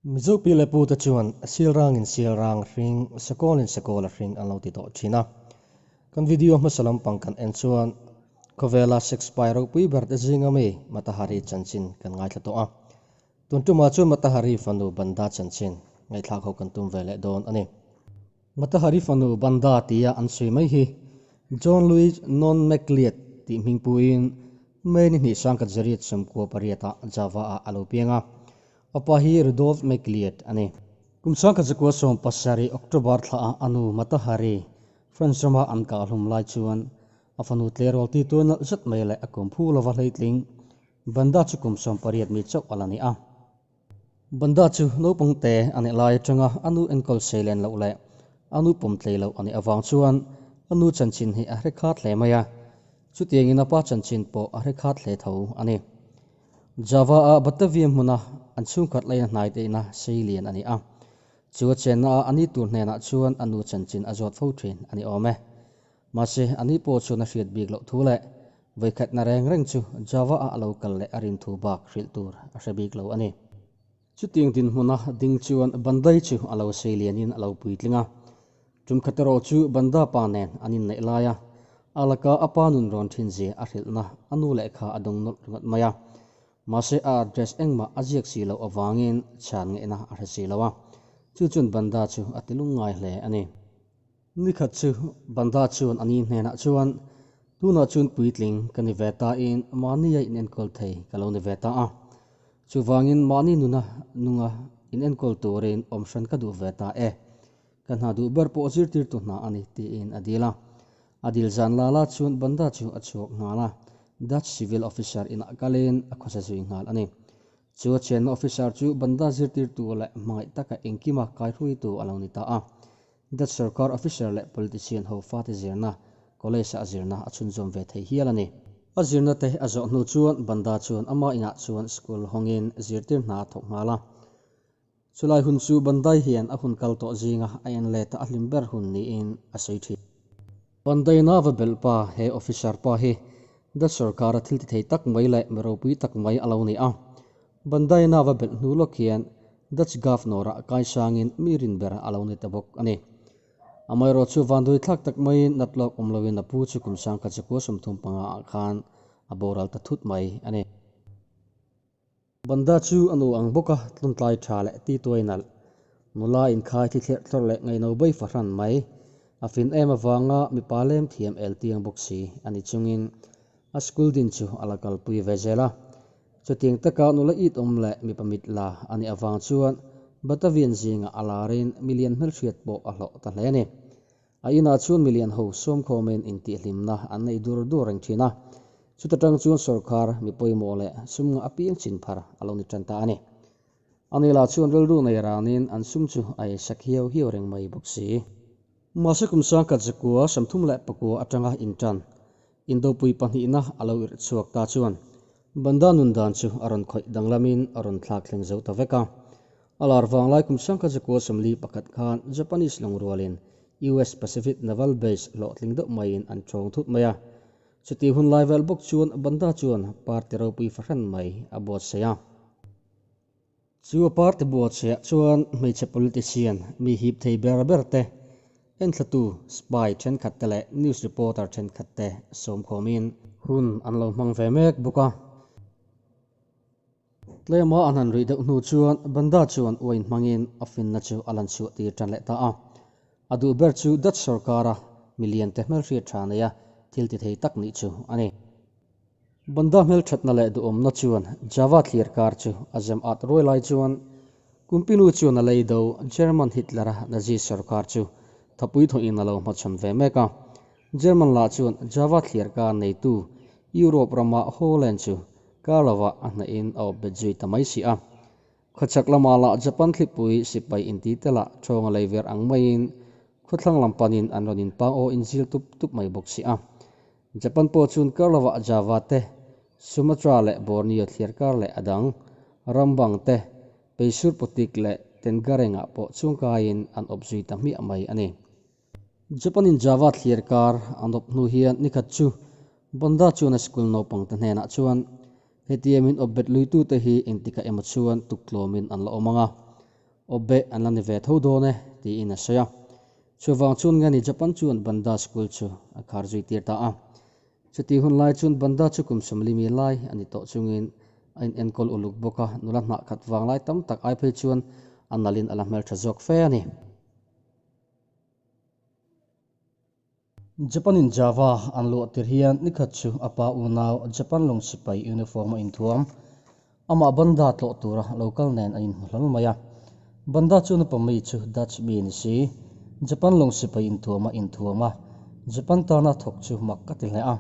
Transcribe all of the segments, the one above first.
Mizo pi leh pute chuan Silrangin Silrang a hring, Sakawlin Sakawl a hring an lo ti tawh thin a. Kan video hmasa lampang kan en chuan khawvela sex pai ropui ber te zinga mi Matahari chanchin kan ngaithla tawh a. Tun tumah chuan Matahari fanu Banda chanchin ngaihthlak ho kan tum ve leh dawn a ni. Matahari fanu Banda tia an sawi mai hi John Louis Non MacLeod tih hming puiin May ni hnih sangkhat zariat sawmkua pariatah Java-ah a lo piang a. A pa hi Rudolf MacLeod a ni. Kum sangkhat zakua sawm pasarih October thlaah a nu Matahari France rama an kahhlum lai chuan a fanu tleirawl ti tuai nalh zet mai leh a kum phu lova hleitling Banda chu kum 18 mi chauh a la ni a. Banda chu naupang te a nih lai atanga a nu enkawl sei len loh leh a nu pawm tlei loh a nih avang chuan a nu chanchin hi a hre khat hle mai a, chutiangin a pa chanchin pawh a hre khat hle tho a ni. Java-a Batavia hmuna an chhungkhat laina hnai teina sei lian a ni a, chu a chenna a a ni tur hnenah chuan a nu chanchin a zawt fo thin a ni awm e. Mahse, a ni pawh chuan a hriat bik loh thu leh vawikhatna reng reng chu Java-a a lo kal leh a rin thu bak hrilh tur a hre bik lo a ni. Chutiang dinhmuna ding chuan Bandai chu a lo sei lianin a lo puitling a. Tum khat erawh chu Banda pa nen an inneih lai a, a laka a pa nun rawn thin zia a hrilhna a nu lehkha a dawng nawlh ringawt mai a. Mahse, a address engmah a ziak si loh avangin chhan ngaihna a hre si lo a. Chu chuan Banda chu a ti lungngai hle a ni. Nikhat chu Banda chuan a ni hnenah chuan, Tunah chuan puitling ka ni ve ta in mahni a inenkawl thei ka lo ni ve ta a. Chuvangin mahni nuna nunga inenkawl turin awm hran ka duh ve ta e. Ka hna duh ber pawh zirtirtu hna a ni, tiin a dil a. A dil zan la la chuan Banda chu a chhuak nghal a, Dutch civil officer inah kalin a khawsa zui nghal a ni. Chu a chenna officer chu Banda zirtirtu leh hmangaih taka engkima kaihruaitu a lo ni ta a. Dutch sorkar officer leh politician ho fate zirna, college-ah zirna a chhunzawm ve thei hial a ni. A zirna te a zawh hnu chuan Banda chuan ama inah chuan school hawngin zirtir hna a thawk nghal a. Chulai hun chu Bandai hian a hun kal tawh zinga a en let a a hlim ber hun niin a sawi thin. Bandai na va belh pa, he officer pa hi Dutch sorkara thil ti thei tak mai leh mi ropui tak mai a lo ni a. Bandai na va belh hnu lawk hian Dutch Governor-ah kaisangin mi rin ber a lo ni ta bawk a ni. Amaherawh chu vanduai thlak tak maiin nat lawk awm loin a pu chu kum sangkhat zakua 35 ah khan a boral ta thut mai a ni. Banda chu a nu ang bawk a, tluntlai tha leh ti tuai nalh. Nula inkhai thi thlerh thlawrh leh ngaino bai fahran mai. A fin em avanga mipa lem thiam el tiang bawk si a ni chungin a school din chu a la kalpui ve zel a. Chutiang taka nula it awm leh mipa mit la a nih avang chuan Batavian zingah a larin milian hmelhriat pawh a hlawh ta hle a ni. A inah chuan milian ho sawmkhawmin intihhlimna an nei dur dur reng thin a, chuta tang chuan sorkar mi pawimawh leh sum ngah apiang chin phar a lo ni tan ta a ni. A ni lah chuan rilru nei ranin an sum chu a eisak hiau hiau reng mai bawk si. Mahse kum sangkhat zakua 34 atanga intan Indopui pahnihna a lo irh chhuak ta chuan Banda nun dan chu a rawn khawih danglamin a rawn thlak thleng zo ta vek a. A lar vang lai kum sangkhat zakua 41 khan Japanese lungrualin US Pacific Naval Base hlawhtling deuh maiin an chawng thut mai a. Chutih hun lai vel bawk chuan Banda chuan party ropui fahran mai a buatsaih a. Chu a party buatsaihah chuan hmeichhe politician mi hip thei ber ber te, enthlatu spy thenkhat te leh news reporter thenkhat te sawmkhawmin hun an lo hmang ve mek bawk a. Tlema an han rih deuh hnu chuan Banda chuan uain hmangin a finna chu a lan chhuah tir tan leh ta a. A duh ber chu Dutch sorkara milian te hmelhriat tha neia thil ti thei tak nih chu a ni. Banda hmelthatna leh duhawmna chuan Java thlir kar chu a zem at ruai lai chuan Kumpinu chuan a lei do German Hitler-a Nazi sorkar chu thapui thawhin a lo hmachhawn ve mek a. German lah chuan Java thlir kar neitu Europe rama Holland chu kar lovah a hnahin a awp bet zui ta mai si a. Khawchhak lamah lah Japan thlipui sipai inti te lah ṭhawnga lei ver ang maiin khawthlang lam panin an rawn inpang aw inzil tup tup mai bawk si a. Japan pawh chuan kar lovah Java te, Sumatra leh Borneo thliar kar leh a dang, ram bang te, Peisur Potik leh Tengarengah pawh chhungkaiin an awp zui ta hmiah mai a ni. Japan-in Java thliar kar an awp hnu hian nikhat chu Banda chuan a sikul naupangte hnenah chuan, Hetiamin awp bet luitute hi engtikah emaw chuan tuktlawmin an la awm ang a. Awpbeh an la ni ve tho dawn e, tiin a sawi a. Chuvang chuan nge ni Japan chuan Banda School chu a khar zui tir ta a. Chutih hun lai chuan Banda chu kum 40 mi lai a ni tawh chungin a in enkawl uluk bawk a, nula hnah khat vang lai tam tak ai phei chuan a nalhin a la hmeltha zawk fe a ni. Japan in Java an luah tir hian nikhat chu a pa unau Japan lawng sipai uniform a inthuam. Amah Banda tlawh tura lo kal nen an inhmu hlawl mai a. Banda chuan a pa mi chu Dutch mi ni si. Japan lawng sipai inthuam a inthuam a, Japan tana thawk chu mak ka ti hle a.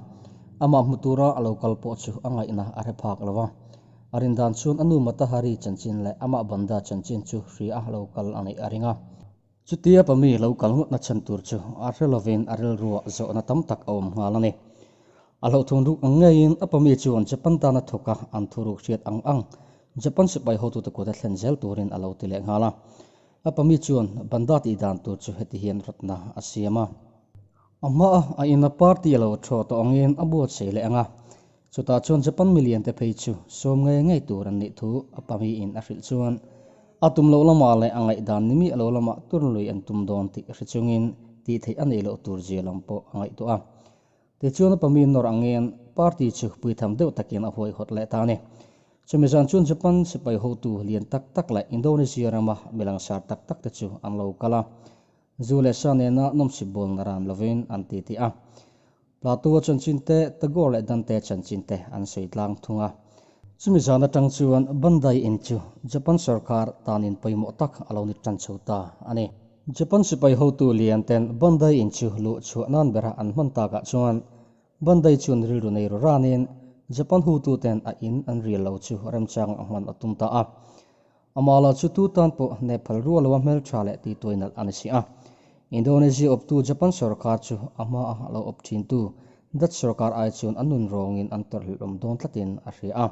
Amah hmu tura a lo kal pawh chu a ngaihna a hre phak lo a. A rindan chuan a nu Matahari chanchin leh amah Banda chanchin chu hria a lo kal a neih a ring a. Chutia pami lo kal ngawtna chhan tur chu a hre lovin a rilruah zawhna tam tak a awm nghal a ni. A hlauhthung ruk ang ngeiin a pami chuan Japan tana thawk a an thuruk hriat ang ang Japan sipai hotute kut a thlen zel turin a lo ti leh nghal a. A pami chuan Banda tih dan tur chu heti hian rawtna a siam a. A hmaa a ina party a lo thaw tawh angin a buatsaih leh ang a. Chutah chuan Japan milian te phei chu sawm ngei ngei tur an nih thu a pamiin a hrilh chuan a tum loh lamah leh a ngaihdan ni miah lo lamah turnlui an tum dawn tih hre chungin tih theih a neih loh tur zia lam pawh a ngaihtuah a. Tichuan a pami nawr angin party chu puitham deuh takin a huaihawt leh ta a ni. Chumi zan chuan Japan sipai hotu lian tak tak leh Indonesia rama milangsar tak tak te chu an lo kal a. Zu leh sa nena nawmsip bawlna ran lovin an titi a. Plato-a chanchin te, Tagore leh Dante chanchin te an sawi tlang thung a. Chumi zan atang chuan Bandai in chu Japan sorkar tanin pawimawh tak a lo ni tan chho ta a ni. Japan sipai hotu lian ten Bandai in chu luh chhuah nan bera an hman takah chuan Bandai chuan rilru nei ru ranin Japan hotu ten a in an rial lo chu remchang a hman a tum ta a. Amah lah chu tu tan pawh Nepal rual loa hmeltha leh tihtuai nalh a ni si a. Indonesia awptu Japan sorkar chu a hmaa lo awp thintu Dutch sorkar ai chuan a nun rawngin an tawrhhlelhawm dawn tlatin a hria a.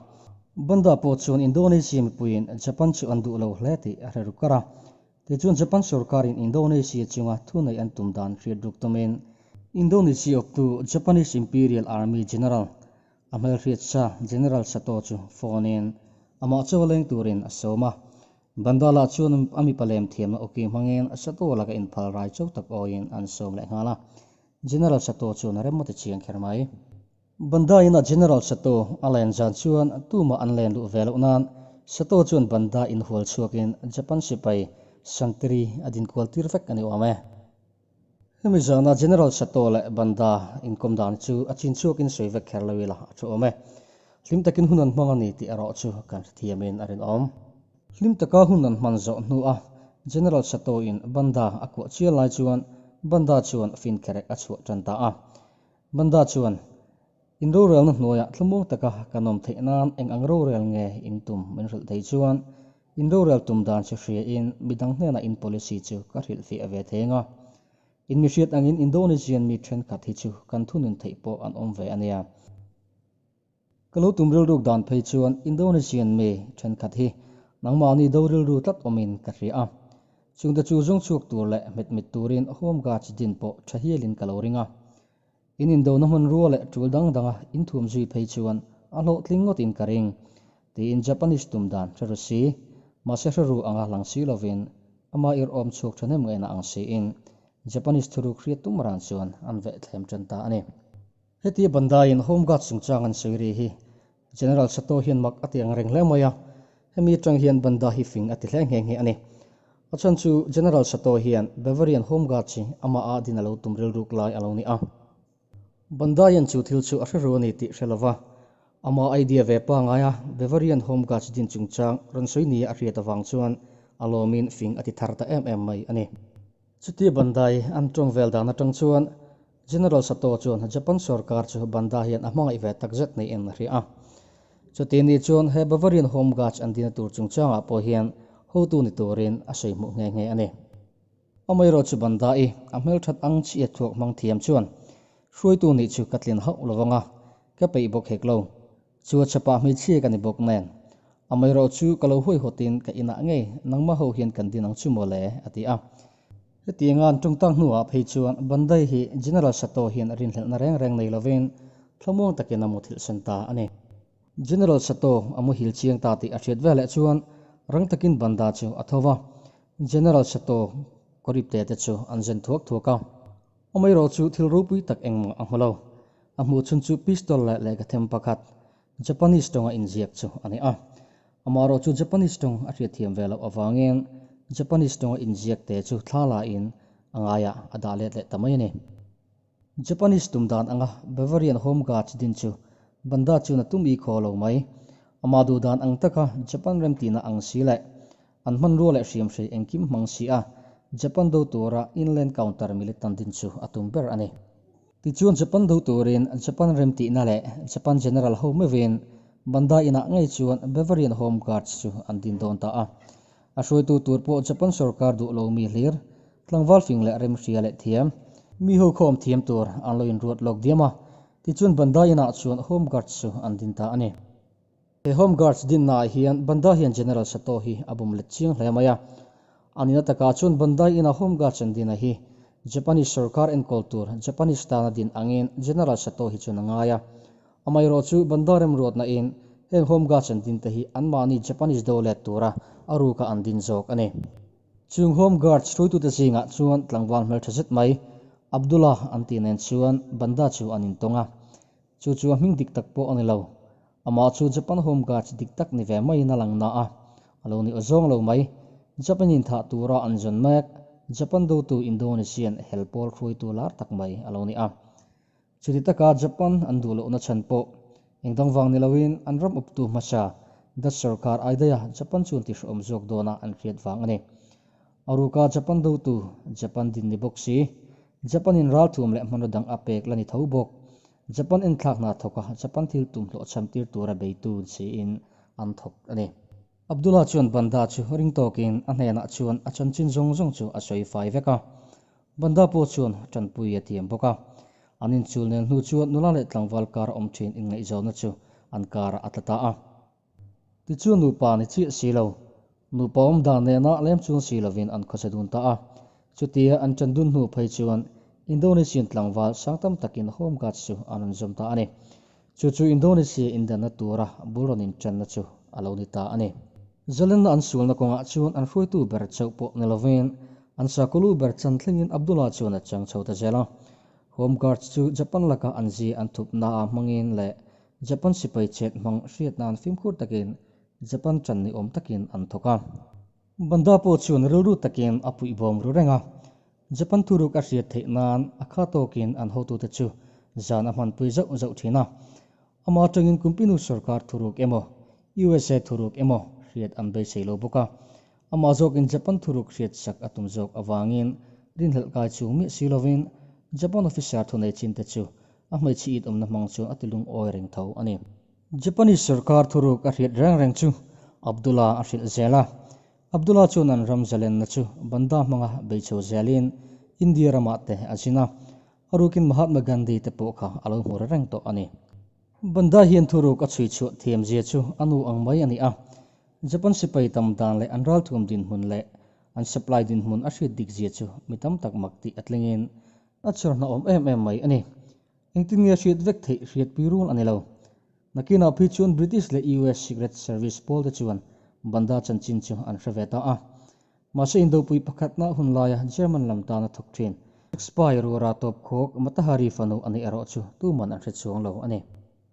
Banda pawh chuan Indonesia mipuiin Japan chu an duh lo hle tih a hre ru kar a. Tichuan Japan sorkarin Indonesia chunga thuneih an tum dan hriat ruk tumin Indonesia awptu Japanese Imperial Army General A hmelhriat sa General Sato chu phone in amah chaw leng turin a sawm a. Bandala chuan a mipa lem thiamna awki hmangin Sato laka inphal rai chau tak awiin an sawm leh nghal a. General Sato chuan a rem a ti chiang kher mai. Banda ina General Sato a len zan chuan tumah an len luh ve loh nan Sato chuan Banda inhual chhuakin Japan sipai Santiri a dinkual tir vek a ni awm e. Hemi zana General Sato leh Banda inkawm dan chu a chin chhuakin sawi vek kher lo ila a thu awm e. Hlim takin hun an hmang a ni tih erawh chu kan hrethiamin a rinawm. Hlim taka hun an hman zawh hnua General Sato in Banda a kuah chial lai chuan Banda chuan fin kherek a chhuah tan ta a. Banda chuan, In rorelna hnuaiah thlamuang taka kan awm theih nan eng ang rorel nge in tum min hrilh thei chuan in rorel tum dan chu hriain midang hnenah in policy chu ka hrilhfiah ve thei anga. In mi hriat angin Indonesian mi thenkhat hi chu kan thunun theih pawh an awm ve a nia. Ka lo tum rilruk dan phei chuan Indonesian mi thenkhat hi nangmahni do rilru tlat awmin ka hria a. Chungte chu zawng chhuak tur leh hmet mit turin home guards din pawh tha hialin ka lo ring a. In indona hmanrua leh tul dang danga in thum zui phei chuan a hlawhtling ngawtin ka ring, tiin Japanese tum dan hre ru si, mahse hre ru anga lang si lovin ama irhawm chhuak thahnem ngaihna ang siin Japanese thuruk hriat tum ran chuan an veh thlem tan ta a ni. Hetia Bandaiin Home Guard chungchang an sawi ri hi General Sato hian mak a ti ang reng hle mai a, hemi atang hian Banda hi fing a ti hle nghe nghe a ni. A chhan chu General Sato hian Bavarian Home Guard chi amah a din a lo tum rilruk lai a lo ni a. Banda hian chu thil chu a hre ru a ni tih hre lova, ama idea ve pangai a Bavarian Home Guard chi din chungchang rawn sawi nia a hriat avang chuan a lawmin fing a ti thar ta em em mai a ni. Chutia Bandai an tawng vel dan atang chuan General Sato chuan Japan sorkar chu Banda hian a hmangaih ve tak zet niin a hria a. Chuti ni chuan he Bavarian Home Guards an dina tur chungchangah pawh hian hotu ni turin a sawi hmuh nghe nghe a ni. Amaherawh chu Banda i a hmelthat ang chiah thuak hmang thiam chuan hruaitu nih chu ka tlin hauh lo vang a, ka peih bawk hek lo. Chu a chhapah hmeichhia ka ni bawk nen. Amaherawh chu ka lo huaihawtin ka inah ngei nangmah ho hian kan din ang chu maw le, a ti a. Hetianga an tawngtang hnuah phei chuan Bandai hi General Sato hian rinhlelhna reng reng nei lovin thlamuang takin a muthilh sen ta a ni. General Sato a muhil chiang ta tih a hriat veleh chuan rang takin Banda chu a tho va. General Sato kawripte te chu an zen thuak thuak a. Amaherawhchu thil ropui tak engmah a hmu lo. A hmuh chhun chu pistol leh lehkha them pakhat, Japanese tawnga inziak chu a ni a. Amaherawhchu Japanese tawng a hriatthiam ve loh avangin Japanese tawnga inziak te chu thla la in a ngaiah a dah let leh ta mai a ni. Japanese tum dan anga Bavarian Home Guards din chu Banda chuan a tum i khaw lo mai. Amah duh dan ang taka Japan remtihna ang si leh an hmanrua leh hriamhrei engkim hmang si a Japan do tura Inland Counter Militant din chu a tum ber a ni. Tichuan Japan do turin Japan remtihna leh Japan General ho meuhin Banda inah ngei chuan Bavarian Home Guards chu an din dawn ta a. A hruaitu tur pawh Japan sorkar duh lo mi hlir Tlangval fing leh remhria leh thiam, mi ho khawm thiam tur an lo inruat lawk diam a, tichuan Bandai inah chuan Home Guards chu an din ta a ni. He Home Guards dinnaah hian Bandai hian General Sato hi a bum let chiang hle mai a. A nihna takah chuan Bandai ina Home Guards an dina hi Japanese sorkar enkawl tur Japanese tana din angin General Sato hi chuan a ngai a. Amaherawhchu Bandai remruatna in heng Home Guards an dinte hi anmahni Japanese do let tura a ruka an din zawk a ni. Chung Home Guards hruaitute zingah chuan tlangval hmeltha zet mai, Abdullah an tih nen chuan Banda chu an intawng a. Chu chu a hming dik tak pawh a ni lo. Amah chu Japan Home Guards dik tak ni ve maiin a lang na a, a lo ni awzawng lo mai. Japan in thah tura an zawn mek, Japan dotu Indonesian hel pawl hruaitu lar tak mai a lo ni a. Chuti taka Japan an duh lohna chhan pawh eng dang vang ni loin an ram uptu hmasa Dutch sorkar ai daiha Japan chuan tihhrehawm zawk dawna an hriat vang a ni. A ruka Japan dotu Japan din ni bawk si, Japan in ralthum leh hmanraw dang a pek la ni tho bawk. Japan enthlak hna thawka Japan thil tum hlawhchham tir tura beitu siin an thawk a ni. Abdullah chuan Banda chu ring tawkin a hnenah chuan a chanchin zawng zawng chu a sawi fai vek a. Banda pawh chuan tanpui a tiam bawk a. An inchul nel hnu chuan nula leh tlangval kar awm thin inngaihzawnna chu an karah a tla ta a. Tichuan nupa ni chiah si lo, nupa awm dan nena lem chuang si lovin an khawsa dun ta a. Chutia an tan dun hnu phei chuan Indonesian tlangval sang tam takin Home Guards chu an rawn zawm ta a ni. Chu chu Indonesia indanna tura bul rawn intanna chu a lo ni ta a ni. Zalenna an sualna kawngah chuan an hruaitu ber chauh pawh ni lovin an sakawlu ber chan thlengin Abdullah chuan a chang chho ta zel a. Home Guards chu Japan laka an zi an thupnaah hmangin leh Japan sipai chet hmang hriat nan fimkhur takin Japan tan ni awm takin an thawk a. Banda pawh chuan rilru takin a puihbawm ru reng a. Japan thuruk a hriat theih nan a kha tawkin an hotute chu zan a hmanpui zauh zauh thin a. Amah atangin Kumpinu sorkar thuruk emaw, USA thuruk emaw hriat an beisei lo bawk a. Amah zawkin Japan thuruk hriat sak a tum zawk avangin rinhlelh kai chung miah si lovin Japan officer thunei chinte chu a hmeichhe it awmna hmang chuan a tilungawi reng tho a ni. Japanese sorkar thuruk a hriat reng reng chu Abdullah a hrilh zel a. Abdullah chuan an ram zalenna chu Banda hmanga bei chho zelin India ramah te a zin a, a rukin Mahatma Gandhi te pawh kha a lo hmu reng tawh a ni. Banda hian thuruk a chhui chhuah thiam zia chu a nu ang mai a ni a, Japan sipai tam dan leh an ralthuam dinhmun leh an supply dinhmun a hriat dik zia chu mi tam tak mak tih a tlingin a chhawr hnawhawm em em mai a ni. Engtin nge hriat vek theih hriatpui rual a ni lo. Nakinah phei chuan British leh US Secret Service pawl te chuan Banda chanchin chu an hre ve ta a. Mahse indopui pakhatna hun laia German lam tana thawk thin spy ruara tawp khawk Matahari fanu a nih erawh chu tuman an hre chuang lo a ni.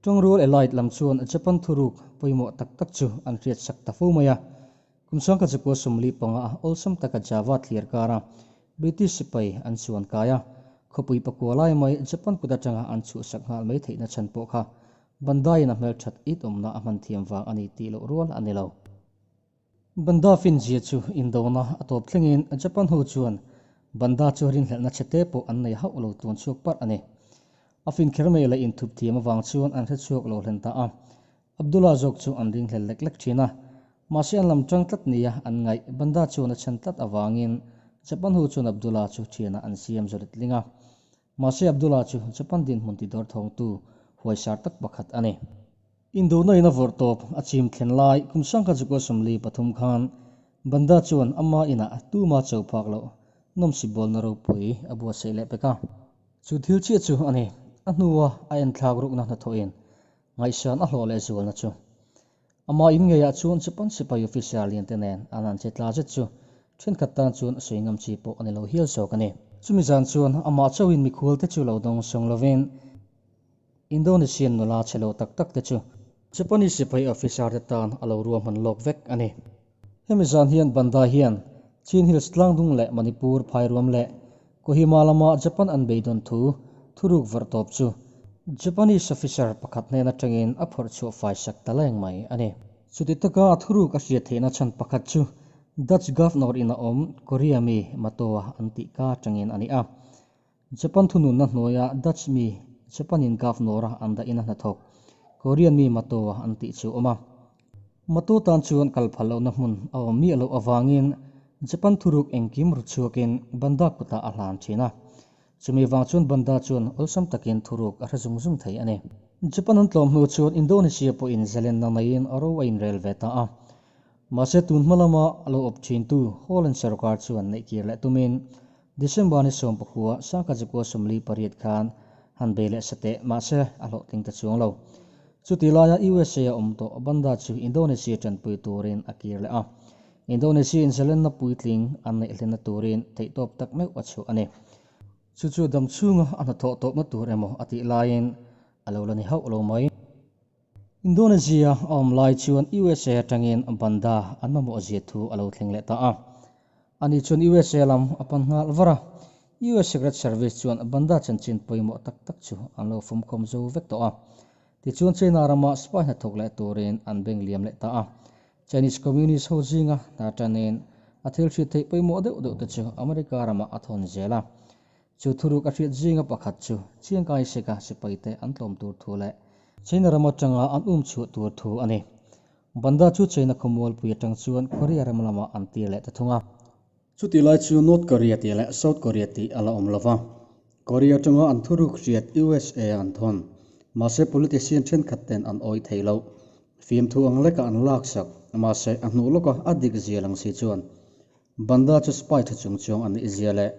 Tawngrual Allied lam chuan Japan thuruk pawimawh tak tak chu an hriat sak ta fo mai a. Kum sangkhat zakua 45 a awlsam taka Java thlir kara British sipai an chuan kai a, khawpui pakua lai mai Japan kut atanga an chhuhsak nghal mai theihna chhan pawh kha Bandai-in a hmelthat it awmna a hman thiam vang a ni tih loh rual a ni lo. Banda finzia chu indona a tawp thlengin Japan ho chuan Banda chu rinhlelhna chhete pawh an nei hauh lo tluan chhuak parh a ni. A fin kher mai leh inthup thiam avang chuan an hrechhuak lo hlen ta a. Abdullah zawk chu an ringhlel lek lek thin a, mahse an lam tang tlat nia an ngaih Banda chuan a chhan tlat avangin Japan ho chuan Abdullah chu thianah an siam zawrit ling a. Mahse Abdullah chu Japan dinhmun ti dawr thawngtu huaisar tak pakhat a ni. Indona in a vawrh tawp a chim thlen lai kum sangkhat zukua 43 khan Banda chuan ama inah tuma cho phak loh nawmsip bawlna ropui a buatsaih leh pek a. Chu thil chiah chu a ni. A hnua a enthlak rukna hnathawhin Ngaihsan a hlawh leh zualna chu. Amah in ngeiah chuan Japan sipai officer lian te nen an han che tla zet chu. Thenkhat tan chuan a sawi ngam chi pawh a ni lo hial zawk a ni. Chumi zan chuan amah chauhin mikhual te chu lo dawng sawng lovin Indonesian nula chhe lo tak tak te chu Japanese sipai officer te tan a lo ruahman lawk vek a ni. Hemi zan hian Banda hian Chin Hills tlangdung leh Manipur phairuam leh Kohima lama Japan an beidawn thu thuruk vawrh tawp chu Japanese officer pakhat hnen atangin a phawrh chhuah fai sak ta leng mai a ni. Chuti taka a thuruk a hriat theihna chhan pakhat chu Dutch Governor in a awm Korea mi Matoa an tih ka atangin a ni a. Japan thununna hnuaia Dutch mi Japan in Governor a an dahin a hnathawk Korean mi Matoa an tih chu a awm a. Mato tan chuan kal phal lohna hmun a awm miah loh avangin Japan thuruk engkim ru chhuakin Banda kutah a hlan thin a. Chumi vang chuan Banda chuan awlsam takin thuruk a hre zung zung thei a ni. Japan an tlawm hnu chuan Indonesia pawhin zalenna neiin a ro a inrel ve ta a. Mahse tun hma lama a lo awp thintu Holland sarkar chuan neihkir leh tumin December ni 19 Sangkachikua 48 khan han bei leh sa teh mahse a hlawhtling ta chuang lo. Chuti laia USA a awm tawh Banda chu Indonesia tanpui turin a kir leh a. Indonesia in zalenna puitling an neih hlenna turin theihtawp tak meuh a chhuah a ni. Chu chu dam chhunga a hnathawh tawpna tur emaw a tih laiin a lo la ni hauh lo mai. Indonesia a awm lai chuan USA atangin Banda an mamawh zia thu a lo thleng leh ta a. Ani chuan USA lam a pan nghal var a. US Secret Service chuan Banda chanchin pawimawh tak tak chu an lo fawmkhawm zo vek tawh a. Tichuan China rama spy hnathawk leh turin an beng liam leh ta a. Chinese Communist ho zinga hna tanin a thil hriat theih pawimawh deuh deuh te chu America ramah a thawn zel a. Chu thuruk a hriat zinga pakhat chu Chiang Kai-shek-a sipaite an tlawm tur thu leh China ram atanga an um chhuah tur thu a ni. Banda chu China khawmualpui atang chuan Korea ram lamah an tir leh ta thung a. Chutih lai chu North Korea tih leh South Korea tih a la awm lo va. Korea atanga an thuruk hriat USA an thawn. Mahse politician thenkhat ten an awih thei lo. Fimthu ang leka an laksak. Mahse a hnuh lawka a dik zia lang si chuan Banda chu spy tha chung chuang a nih zia leh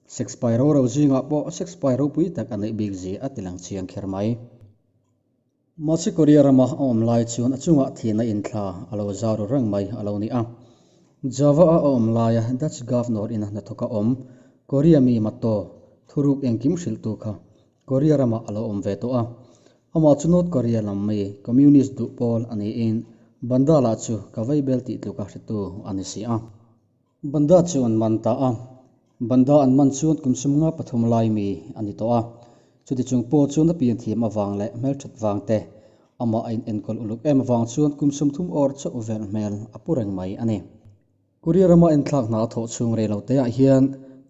sex spy ro ro zingah pawh sex spy ropui tak a neih bik zia a ti lang chiang kher mai. Mahse Korea rama a awm lai chuan a chungah thihna inthla a lo zau ru reng mai a lo ni a. Java a awm laia Dutch Governor ina hnathawk a awm Korea mi Mato thuruk engkim hrilhtu kha Korea ramah a lo awm ve tawh a. Amah chu North Korea lam mi Communist duh pawl a niin Banda lah chu ka vaibel tih tluka hretu a ni si a. Banda chu an man ta a. Banda an man chuan kum 53 lai mi a ni tawh a. Chuti chung pawh chuan a pianthiam avang leh hmelthat vang te, amah a inenkawl uluk em avang chuan kum 30 awr chauh vel hmel a pu reng mai a ni. Korea rama enthlak hna a thawh chhung rei lo teah hian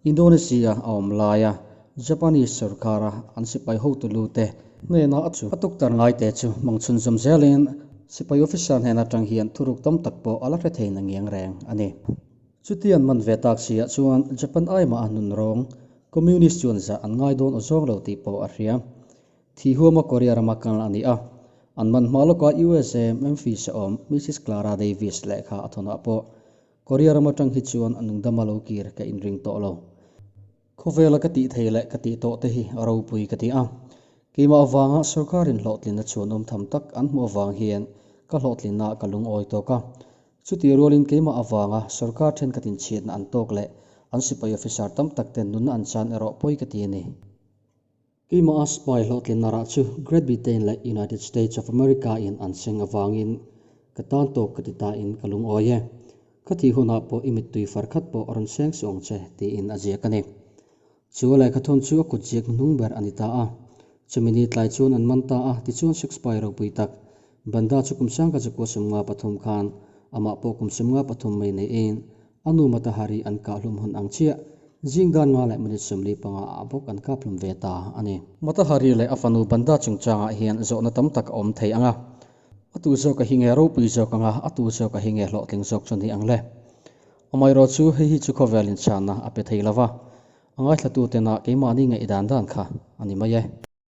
Indonesia a awm laia Japanese sorkara an sipai hotu lu te hnena a chu a tuktar ngai te chu hmang chhunzawm zelin sipai officer hnen atang hian thuruk tam tak pawh a la hre thei na ngiang reng a ni. Chuti an man ve tak siah chuan Japan aimah a nun rawng Communist chuan zah an ngai dawn aw zawng lo tih pawh a hria. Thi huama Korea rama kal a ni a. An man hma lawka USA Memphis a awm Missus Clara Davis lehkha a thawnah pawh Korea ram atang hi chuan a nungdam a lo kir ka inring tawh lo. Khawvela ka tih thei leh ka tih tawh te hi a ropui ka ti a. Keimah avanga sorkarin hlawhtlinna chhuanawm tham tak an hmuh avang hian ka hlawhtlinna ka lungawi tawk a. Chutih rualin keimah avanga sorkar thenkhat inchhiatna an tawk leh an sipai officer tam tak ten nunna an chan erawh pawi ka ti a ni. Keimah a spy hlawhtlinna rah chu Great Britain leh United States of America in an seng avangin ka tan tawk ka ti ta in ka lungawi e. Ka thih hunah pawh i mittui far khat pawh a rawn seng suh ang che tiin a ziak a ni. Chu a lehkhathawn chu a kut ziak hnung ber a ni ta a. Chumi ni tlai chuan an man ta a, tichuan Shakespeare ropui tak Banda chu kum sangka chakua 53 khan amah pawh kum 53 mai neiin A nu Matahari an kahhlum hun ang chiah, zing dan nga leh minute 45 ah bawk an kaphlum ve ta a ni. Matahari leh a fanu Banda chungchangah hian zawhna tam tak a awm thei ang a, a tu zawk a hi nge ropui zawk ang a, a tu zawk a hi nge hlawhtling zawk chu ni ang le. Amaherawh chu hei hi chu khawvel inchhanna a pe thei lo va, a ngaithlatutena keimahni ngaihdan dan kha a ni mai e.